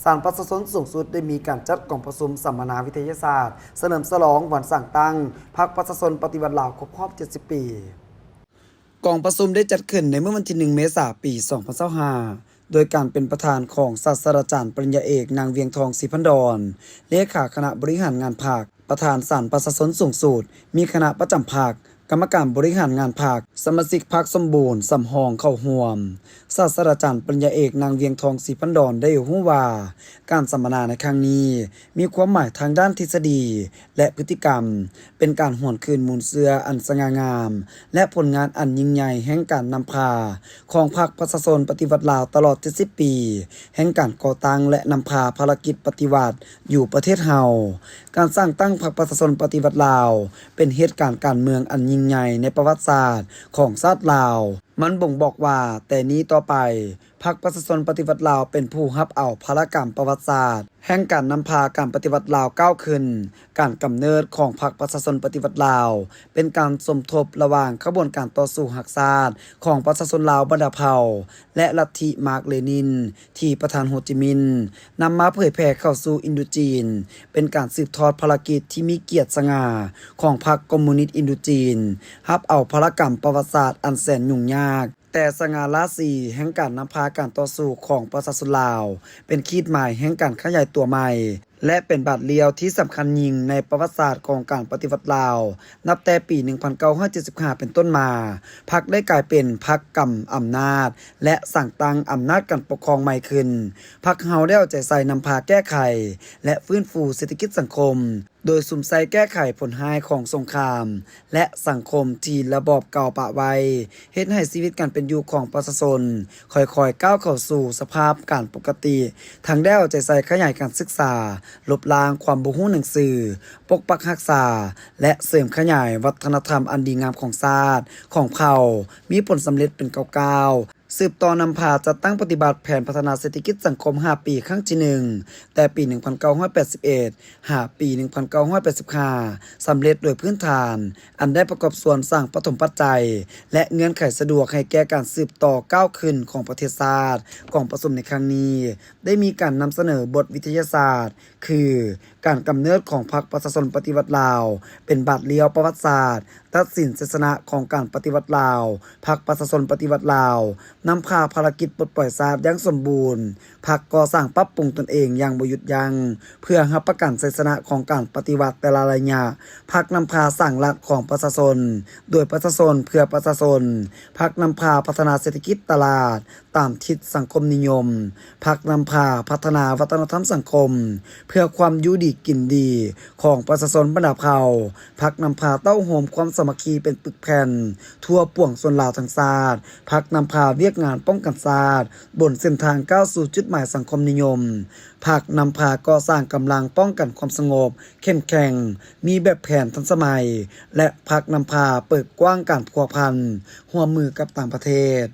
ສານປະຊາຊົນສູງສຸດໄດ້ມີການຈັດກອງປະຊຸມສຳມະນາວິທະຍາສາດສະເຫຼີມສະຫຼອງວັນສ້າງຕັ້ງພັກປະຊາຊົນປະຕິວັດລາວຄົບຮອບເຈັດສິບປີ. ກອງປະຊຸມໄດ້ຈັດຂຶ້ນໃນມື້ວັນທີໜຶ່ງ ເມສາ ປີສອງພັນຊາວຫ້າ ໂດຍການເປັນປະທານຂອງສາດສະດາຈານປະລິນຍາເອກ ນາງ ວຽງທອງ ສີພັນດອນ ເລຂາຄະນະບໍລິຫານງານພັກ, ປະທານສານປະຊາຊົນສູງສຸດ, ມີຄະນະປະຈຳພັກ, ກຳມະການບໍລິຫານງານພັກ, ສະມາຊິກພັກສົມບູນສຳຮອງເຂົ້າຮ່ວມ. ສາດສະດາຈານປະລິນຍາເອກ ນາງ ວຽງທອງ ສີພັນດອນ ໄດ້ໃຫ້ຮູ້ວ່າ ການສຳມະນາໃນຄັ້ງນີ້ ມີຄວາມໝາຍທາງດ້ານທິດສະດີ ແລະ ພຶດຕິກຳ, ເປັນການຫວນຄືນມູນເຊື້ອອັນສະຫງ່າງາມ ແລະ ຜົນງານອັນຍິ່ງໃຫຍ່ແຫ່ງການນຳພາຂອງພັກປະຊາຊົນປະຕິວັດລາວຕະຫຼອດເຈັດສິບປີແຫ່ງການກໍ່ຕັ້ງ ແລະ ນຳພາພາລະກິດປະຕິວັດຢູ່ປະເທດເຮົາ. ການສ້າງຕັ້ງພັກປະຊາຊົນປະຕິວັດລາວ ເປັນເຫດການການເມືອງອັນຍິ່ງໃຫຍ່ໃນປະຫວັດສາດຂອງຊາດລາວ. ມັນບົ່ງບອກວ່າ ແຕ່ນີ້ຕໍ່ໄປ ພັກປະຊາຊົນປະຕິວັດລາວເປັນຜູ້ຮັບເອົາພາລະກຳປະຫວັດສາດແຫ່ງການນຳພາການປະຕິວັດລາວກ້າວຂຶ້ນ. ການກຳເນີດຂອງພັກປະຊາຊົນປະຕິວັດລາວ ເປັນການສົມທົບລະຫວ່າງຂະບວນການຕໍ່ສູ້ຮັກຊາດຂອງປະຊາຊົນລາວບັນດາເຜົ່າ ແລະ ລັດທິມາກເລນິນ ທີ່ປະທານໂຮຈິມິນນຳມາເຜີຍແຜ່ເຂົ້າສູ່ອິນໂດຈີນ, ເປັນການສືບທອດພາລະກິດທີ່ມີກຽດສະຫງ່າຂອງພັກຄອມມູນິດອິນໂດຈີນ, ຮັບເອົາພາລະກຳປະຫວັດສາດອັນແສນຫຍຸ້ງຍາກ ແຕ່ສະຫງ່າລາສີແຫ່ງການນຳພາການຕໍ່ສູ້ຂອງປະຊາຊົນລາວ ເປັນຂີດໝາຍແຫ່ງການຂະຫຍາຍຕົວໃໝ່ ແລະ ເປັນບາດລ້ຽວທີ່ສຳຄັນຍິ່ງໃນປະຫວັດສາດຂອງການປະຕິວັດລາວ. ນັບແຕ່ປີໜຶ່ງພັນເກົ້າຮ້ອຍເຈັດສິບຫ້າເປັນຕົ້ນມາ, ພັກໄດ້ກາຍເປັນພັກກຳອຳນາດ ແລະ ສ້າງຕັ້ງອຳນາດການປົກຄອງໃໝ່ຂຶ້ນ. ພັກເຮົາໄດ້ເອົາໃຈໃສ່ນຳພາແກ້ໄຂ ແລະ ຟື້ນຟູເສດຖະກິດສັງຄົມ ໂດຍສຸມໃສ່ແກ້ໄຂຜົນຮ້າຍຂອງສົງຄາມ ແລະ ສັງຄົມທີ່ລະບອບເກົ່າປະໄວ້, ເຮັດໃຫ້ຊີວິດການເປັນຢູ່ຂອງປະຊາຊົນຄ່ອຍໆກ້າວເຂົ້າສູ່ສະພາບການປົກກະຕິ. ທັງໄດ້ເອົາໃຈໃສ່ຂະຫຍາຍການສຶກສາ, ລົບລ້າງຄວາມບໍ່ຮູ້ໜັງສື, ປົກປັກຮັກສາ ແລະ ເສີມຂະຫຍາຍວັດທະນະທຳອັນດີງາມຂອງຊາດ, ຂອງເຜົ່າ, ມີຜົນສຳເລັດເປັນກ້າວໆ. ສືບຕໍ່ນຳພາຈັດຕັ້ງປະຕິບັດແຜນພັດທະນາເສດຖະກິດສັງຄົມຫ້າປີຄັ້ງທີໜຶ່ງ ແຕ່ປີໜຶ່ງພັນເກົ້າຮ້ອຍແປດສິບເອັດ ຫາປີໜຶ່ງພັນເກົ້າຮ້ອຍແປດສິບຫ້າ ສຳເລັດໂດຍພື້ນຖານ ອັນໄດ້ປະກອບສ່ວນສ້າງປະຖົມປັດໄຈ ແລະ ເງື່ອນໄຂສະດວກໃຫ້ແກ່ການສືບຕໍ່ກ້າວຂຶ້ນຂອງປະເທດຊາດ. ກອງປະຊຸມໃນຄັ້ງນີ້ ໄດ້ມີການນຳສະເໜີບົດວິທະຍາສາດ ຄື ການກຳເນີດຂອງພັກປະຊາຊົນປະຕິວັດລາວ ເປັນບາດລ້ຽວປະຫວັດສາດ ຕັດສິນໄຊຊະນະຂອງການປະຕິວັດລາວ. ພັກປະຊາຊົນປະຕິວັດລາວ ນຳພາພາລະກິດປົດປ່ອຍຊາດຢ່າງສົມບູນ. ພັກກໍ່ສ້າງປັບປຸງຕົນເອງຢ່າງບໍ່ຢຸດຢັ້ງ ເພື່ອຮັບປະກັນໄຊຊະນະຂອງການປະຕິວັດແຕ່ລະໄລຍະ. ພັກນຳພາສ້າງລັດຂອງປະຊາຊົນ ໂດຍປະຊາຊົນ ເພື່ອປະຊາຊົນ. ພັກນຳພາພັດທະນາເສດຖະກິດຕະຫຼາດ ຕາມທິດສັງຄົມນິຍົມ, ພັກນຳພາພັດທະນາວັດທະນະທຳສັງຄົມ ເພື່ອຄວາມຢູ່ດີກິນດີຂອງປະຊາຊົນບັນດາເຜົ່າ, ພັກນຳພາເຕົ້າໂຮມຄວາມສາມັກຄີເປັນປຶກແຜ່ນທົ່ວປວງຊົນລາວທັງຊາດ, ພັກນຳພາວຽກງານປ້ອງກັນຊາດບົນເສັ້ນທາງກ້າວສູ່ຈຸດໝາຍສັງຄົມນິຍົມ, ພັກນຳພາກໍ່ສ້າງກຳລັງປ້ອງກັນຄວາມສະຫງົບເຂັ້ມແຂງ, ມີແບບແຜນທັນສະໄໝ ແລະ ພັກນຳພາເປີດກວ້າງການພົວພັນຮ່ວມມືກັບຕ່າງປະເທດ.